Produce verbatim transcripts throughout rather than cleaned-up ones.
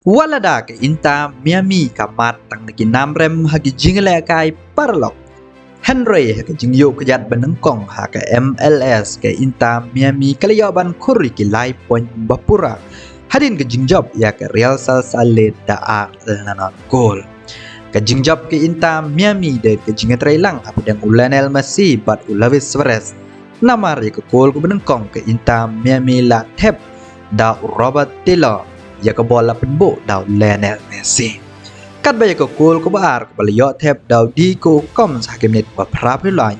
Wat lada ka Inter Miami ka mad tang da ki nam rem ha ki jingïalehkai paralok, hynrei ha ka jingïoh kjat banyngkong ha ka M L S, ka Inter Miami ka la ïoh ban khur ïa ki lai point ba pura hadien ka jingjop ïa ka Real Sociedad da ar la nod kol. Ka jingjop ka Inter Miami da ka jingïatreilang hapdeng u Lionel Messi bad u Luis Suarez. Namar ïa ka kol kaba nyngkong, ka Inter Miami la thep da u Robert Taylor ïa ka bol la pynbuh da u Lionel Messi. Katba ïa ka kol kaba ar kaba la ïoh thep da u Diego Gomes ha ka minit ba phra phew lai,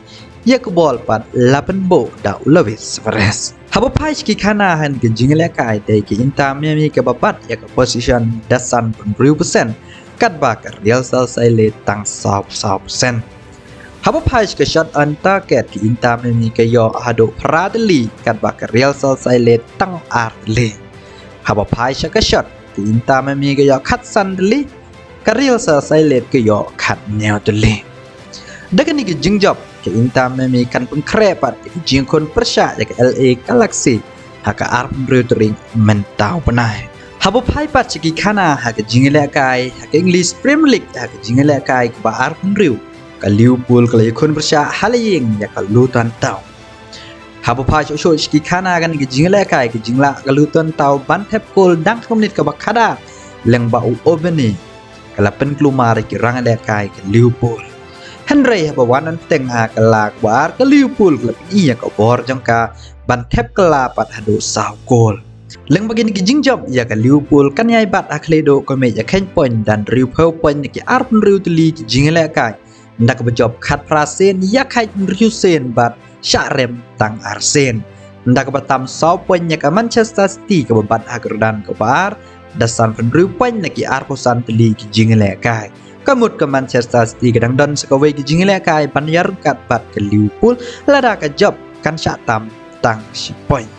ïa ka bol pat la pynbuh da u Luis Suarez. Haba phai sha ki khana ha kane ka jingïalehkai, dei ka Inter Miami kaba bat ïa ka possession da san phew hynriew percent, katba ka Real Sociedad tang saw saw percent. Haba phai sha ka shot on target, ka Inter Miami ka ïoh haduh phra tylli, katba ka Real Sociedad tang ar tylli. Haba phai sha ka shot, ka Inter Miami ka ïoh khatsan tylli, ka Real Sociedad ka ïoh khathynñiew tylli. Da kane ka jingjop, ka Inter Miami kan pynkhreh pat ïa ka jingkhun pyrshah ïa ka L A Galaxy ha ka arphew hynriew tarik mynta u bnai. Haba phai pat sha ki khana ha ka jingïalehkai ha ka English Premier League ha ka jingïalehkai kaba arphew hynriew, ka Liverpool ka la ïakhun pyrshah ha la ïing ïa ka Luton Town. Haba phai shuh shuh sha ki khana ha kane ka jingïalehkai, ka jinglah ka Luton Town ban thep kol dang ha ka minit kaba khadar, lyngba u Obene, ka la pynkulmar ïa ki rangïalehkai ka Liverpool. Hynrei haba wan nangteng ha ka la kaba ar, ka Liverpool ka la pyni ïa ka bor jong ka ban thep kylla pat haduh saw kol. Lyngba kine ki jingjop, ïa ka Liverpool kan ïai bat ha khlieh duh ka mih ïa ka khein point da hynriewphew point na ki arphew hynriew tylli ki jingïalehkai. Ynda kaba jop khatphra sien, ïakhaid hynriew sien bad shah rem tang ar sien. Ynda kaba tam saw point ïa ka Manchester City kaba bat ha ka rudan kaba ar da sanphew hynriew point na ki arphew san tylli ki jingïalehkai. Ka mut ka Manchester City ka dang don sa kawei ka jingïalehkai ban ïaryngkat bad ka Liverpool, lada ka jop kan shah tam tang shi point.